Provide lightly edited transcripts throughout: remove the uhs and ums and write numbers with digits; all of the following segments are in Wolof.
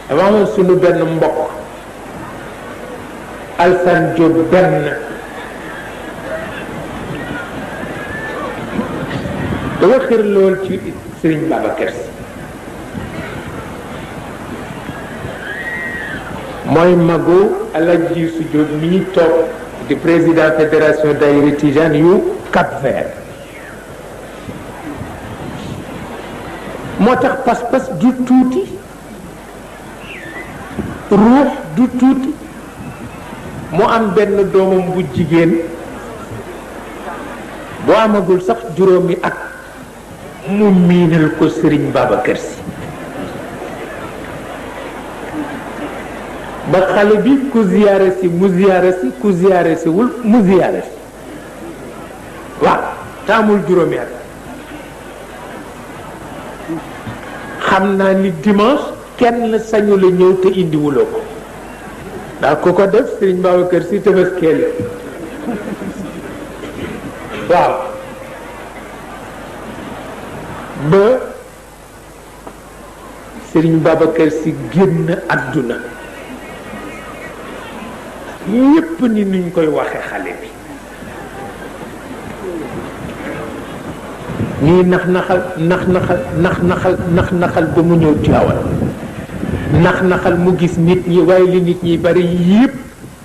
dafa amoon sunu benn mbokk Alsan Diop benn dafa xër lool ci Serigne Babacar Sy mooy magu Alaaji Youssou Diop mi ñu toog di président fédération daayira Tijaan yu Cap-Vert moo tax pas-pas du tuuti ruux du tuuti mu am benn doomam bu jigéen boo amagul sax juróomi at mu miinal ko Serigne Babacar Sy ba xale bi ku ziyaare si mu ziyaare si ku ziyaare si wul mu ziyaare si waaw taamul juróomi at xam naa ni dimanche kenn sañu la ñëw te indiwuloo ko ndax ku ko def Serigne Babacar Sy tëbaskeel waaw ba Serigne Babacar Sy génn àdduna ñépp ni nuñ koy waxe xale bi ñuy nax-naxal ba mu ñëw Tiwaawan nax-naxal mu gis nit ñi waaye li nit ñi bari yépp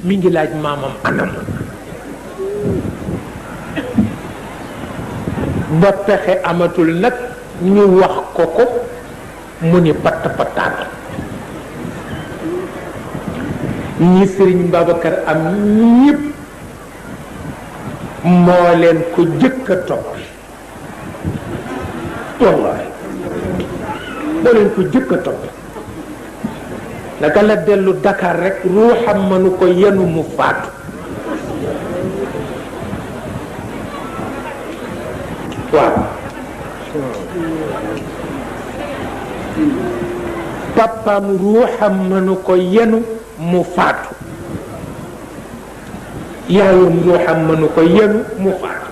mi ngi laaj maamam anam ba pexe amatul nag ñu wax ko mu ni patt pattaat ñi Serigne Babacar am ñépp moo leen ko jëkk a topp wallaay moo leen ko jëkk a topp naka la dellu Dakar rek ruuxam mënu ko yenu mu faatu waaw papaam ruuxam mënu ko yenu mu faatu yaayam ruuxam mënu ko yenu mu faatu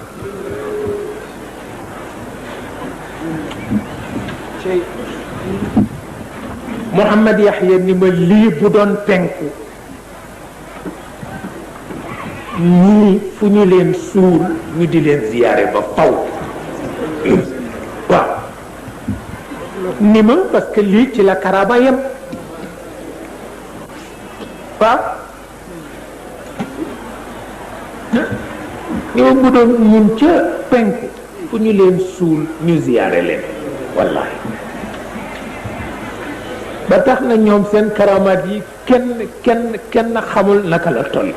Mouhamad Yahya ni ma lii bu doon penku ñii fu ñu leen suul ñu di leen ziyaare ba faw waaw ni ma parce que lii ci la karama yem waaw ni ma bu doon ñun ca penku fu ñu leen suul ñu ziyaare leen wallahi ba tax na ñoom seen karamaat yi kenn xamul naka la toll